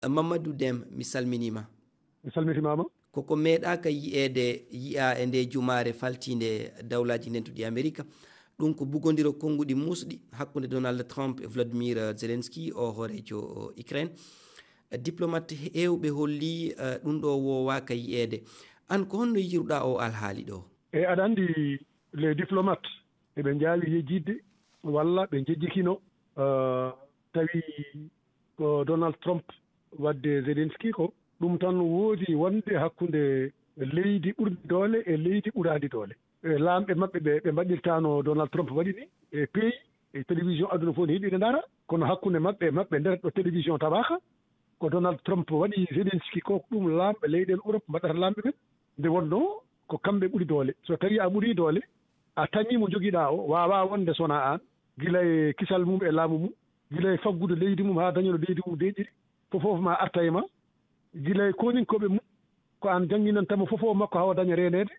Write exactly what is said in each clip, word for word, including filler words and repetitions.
Mamadou Dem, mi salminiima. Mi salmitimaama. Koko meeɗaaka yiyeede, yiyaa e nde jumaare faltiinde Dawlaaji Dentuɗi Amerika. Ɗum ko bugondiro konnguɗi muusɗi hakkunde Donald Trump e Volodymyr Zelensky, o hooreejo Ukraine. Diplomat heewɓe holli, eh, ɗum ɗo woowaaka yiyeede. Aan, ko honno yiiruɗaa o alhaali ɗo? E aɗa anndi, les diplomates eɓe njaawi yejjitde walla ɓe njejjitino, eh, tawi ko Donald Trump waɗde Zelensky ko ɗum tan woodi wonde hakkunde leydi ɓurndi doole e leydi ɓuraandi doole. E laamɓe maɓɓe ɓe, ɓe mbaɗirtaano Donald Trump waɗi ni e pays, e télévision aduna fof ne yiɗi ne ndaara, kono hakkunde maɓɓe e maɓɓe nder ɗo télévision tawaaka, ko Donald Trump waɗi Zelensky ko ɗum laamɓe leyɗeele Europe mbaɗata laamɓe ɓen. Nde wonnoo ko kamɓe ɓuri doole. So tawii a ɓurii doole, a tañii mo njogiɗaa o, waawaa wonde so wonaa aan, gila e kisal mum e laamu mum, gila e faggudu leydi mum haa dañono leydi mum deeƴiri, fof fof ma arta e ma, gila e kooninkooɓe mum, ko aan jannginanta mo fof fof makko haa o daña reeneede.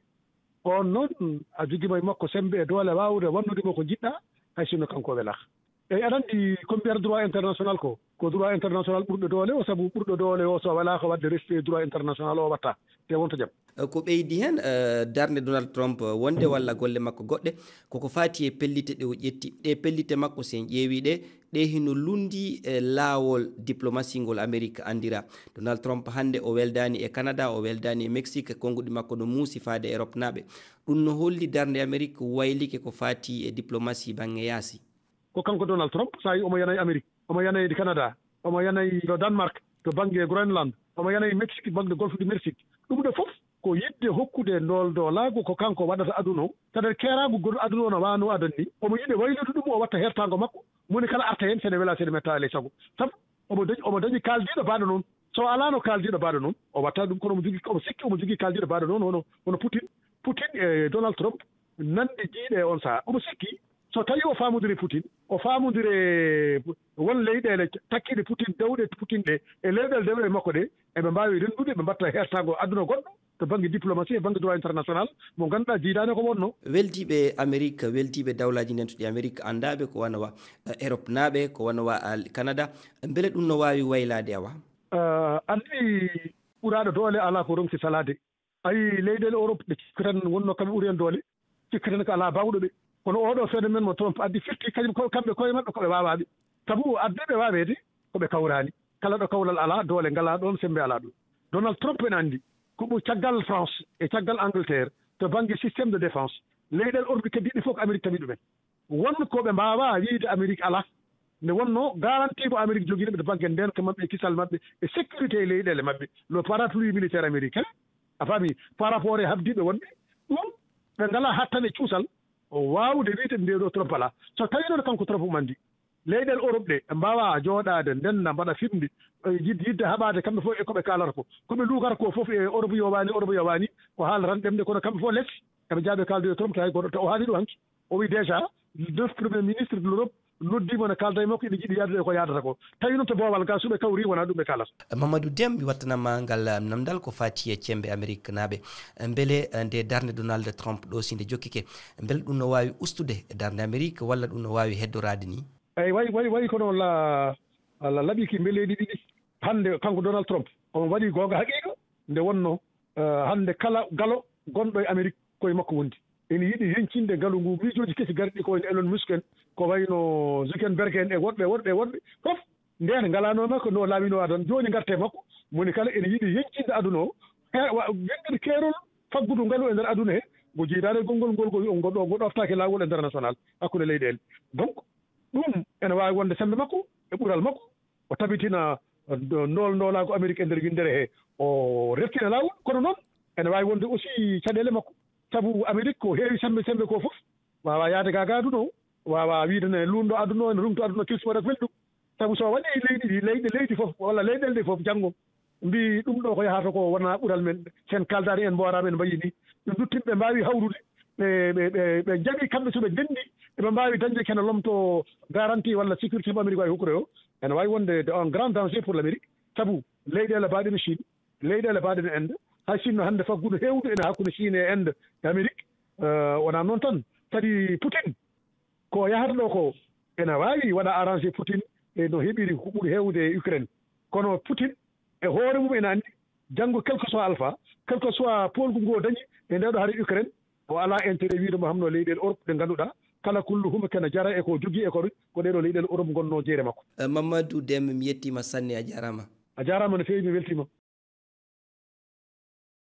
On noon, a jogiima e makko semmbe e doole waawde wannude mo ko njiɗɗaa, hay sinno kanko o welaaka. Eyi, aɗa anndi ko mbiyata droit international ko, ko droit international ɓurɗo doole o, sabu ɓurɗo doole o so welaaka waɗde respect droit international o watta, te wonta jam. Eh, ko ɓeydi heen, eh, darnde Donald Trump, eh, wonde walla golle makko goɗɗe, koko faati e pellite ɗe o ƴetti. Ɗe pellite makko, so en ƴeewii ɗe, ɗe hino lunndii e laawol diplomasi ngol Amerik anndira. Donald Trump hannde o weldaani e Canada, o weldaani e Mexique, konnguɗi makko no muusi faade e Eropnaaɓe. Ɗum no holli darnde Amerik waylike ko faati e diplomasi baŋŋe yaasi. Ko kanko Donald Trump, so a yii omo yana e Amerik, omo yana e Canada, omo yana e to Danemark, to bannge Groenland, omo yana e Mexique, bannge Golfe du Mexique. Ɗum ɗo fof ko yiɗde hokkude ndooldoolaagu ko kanko waɗata aduna o. Kadi keeraagu gonɗo aduna o no waano adon ni, omo yiɗi waylude ɗum, o watta hertaango makko. Moni kala arta heen, sene wela, sene metta, alay sago. Sabu omo dañi, omo dañi kaaldiiɗo baaɗo noon. So alaano kaaldiiɗo baaɗo noon, o watta ɗum, kono omo jogii, omo sikki omo jogii kaaldiiɗo baaɗo noon, hono, hono Putin. Putin e Donald Trump nanndi jiiɗe e on sahaa. Omo sikki so tawii o faamodiri Putin, o faamodire won leyɗeele takkiiɗe Putin, dewɗe Putin ɗe, e leyɗeele dewɗe makko ɗe, eɓe mbaawi renndude, ɓe mbatta hertaango aduna goɗɗo to bannge diplomasi e bannge droit international, mo ngannduɗaa jiidaani ko wonnoo. Weldiiɓe Amerik, weldiiɓe Dawlaaji Dentuɗi Amerik, anndaaɓe ko wano wa, eh, Eropnaaɓe, ko wano wa, al-, Canada, mbele ɗum no waawi waylaade, awa? Eh, anndi ɓuraaɗo doole alaa ko ronki salaade. A yii leyɗeele Europe ɗe cikkaten wonnoo kamɓe ɓuri en doole, cikkaten ko alaa baawɗo ɓe. Kono oo ɗoo phénomène mo Trump addi firti, kañum ko kamɓe koye maɓɓe ko ɓe waawaaɓe. Sabu o addi ɓe waaweede ko ɓe kawraani. Kala ɗo kawral alaa, doole ngalaa ɗoon, semmbe alaa ɗoon. Donald Trump ene anndi ko ɓuri caggal France e caggal Angleterre to bannge système de défense. Leyɗeele Europe keddiiɗe fof ko Amerik tawi ɗumen. Won ko ɓe mbaawaa wiyde Amerik alaa. Nde wonnoo garantie mo Amerik jogii ɗum to bannge ndeenka maɓɓe e kisal maɓɓe e sécurité e leyɗeele maɓɓe, le parapluie militaire américain, a faami, par rapport e habdiiɓe wonɓe, ɗum ɓe ngalaa hattane cuusal o waawde wiyde nde ɗo Trump alaa. So tawii noon kanko Trump ummandi, leyɗeele Europe ɗe mbaawaa jooɗaade, ndennda, mbaɗa fiɓnde, e yiɗ-, yiɗde haɓaade kamɓe fof e ko ɓe kaalata ko. Ko ɓe luukata ko fof e Europe yowaani, Europe yowaani, ko haalata tan ɗemɗe, kono kamɓe fof les, eɓe njaaɓe kaaldude Trump, tawi ko to o haali ɗum hanki. O wi déjà, neuf premiers ministres de l'Europe noddiima no kaalda e makko, ina njiɗi yahdude e ko yahdata ko. Tawi noon to boowal gaa, so ɓe kawri, wonaa ɗum ɓe kaalata. Mamadou Dem, mi wattanama ngal, um, namdal ko faati e cembe Ameriknaaɓe. Mbele, eh, nde darnde Donald Trump ɗo, si nde jokkike, mbele ɗum no waawi ustude darnde Amerik, walla ɗum no waawi heddoraade ni? Eyi, wayi, wayi, wayi kono la, la, laɓi ki mbeleeɗi ɗiɗi. Hannde kanko Donald Trump, omo waɗi goonga haqiiqa, nde wonnoo, eh, hannde kala galo gonɗo e Amerik, koye makko wondi. Ene yiɗi yeñcinde ngalu ngu, miijooji kesi garɗi ko wayno Elon Musk en, ko wayno Zuckerberg en, e woɗɓe, woɗɓe, woɗɓe. Fof ndeen ngalanoo makko no laawinoo adan. Jooni ngartee makko, moni kala ene yiɗi yeñcinde aduna o. He, wa, winndere keerol faggudu ngalu e nder aduna he, ngo jiidaade e konngol ngol, ngo, ngo, ngo ɗoftaaki laawol international hakkunde leyɗeele. Donc, ɗum ene waawi wonde semmbe makko e ɓural makko, o tabitina, eh, ndool-, ndoolaagu Amerik e nder winndere he, o reftina laawol. Kono noon, ene waawi wonde aussi caɗeele makko. Sabu Amerik ko heewi semmbe, semmbe ko fof, waawaa yahde gaa gaa aduna o, waawaa wiyde ne luunndoo aduna o, ene ruŋto aduna o, kirsi waɗa ko weli ɗum. Sabu so o waɗii leydi ndi, leyɗe, leydi fof, walla leyɗeele ɗe fof, janngo, mbi ɗum ɗo ko yahata ko wonaa ɓural men, so en kaaldaani, en mbooraama, en mbayii ni. Ɓe nduttin, ɓe mbaawi hawrude, ɓe, ɓe, ɓe, ɓe njaɓi kamɓe, so ɓe ndenndi, eɓe mbaawi dañde kene lomto garantie walla sécurité mo Amérique waawi hokkude o. Ene waawi wonde de un grand danger pour l'Amérique, sabu leyɗeele baaɗe no Chine, leyɗeele baaɗe no Inde, hay sinno hannde faggudu heewdu ene hakkunde Chine e Inde e Amérique, eh, wonaa noon tan. Kadi Poutine, ko yahata ɗo ko, ene waawi waɗa arrangé Poutine e no heɓiri ko ɓuri heewde e Ukraine. Kono Poutine E hoore mum ene anndi, janngo, quel que soit alpha, quel que soit poolgu ngu o dañi e ndeeɗo hare Ukraine, o alaa intérêt wiide mo hamno leyɗeele Europe ɗe ngannduɗaa kala kulluhuma kena jara e ko jogii e ko, ko ɗeeɗo leyɗeele Europe ngonnoo jeere makko. Eh, Mamadou Deme, mi yettiima sanne, a jaaraama. A jaaraama no feewi, mi weltiima.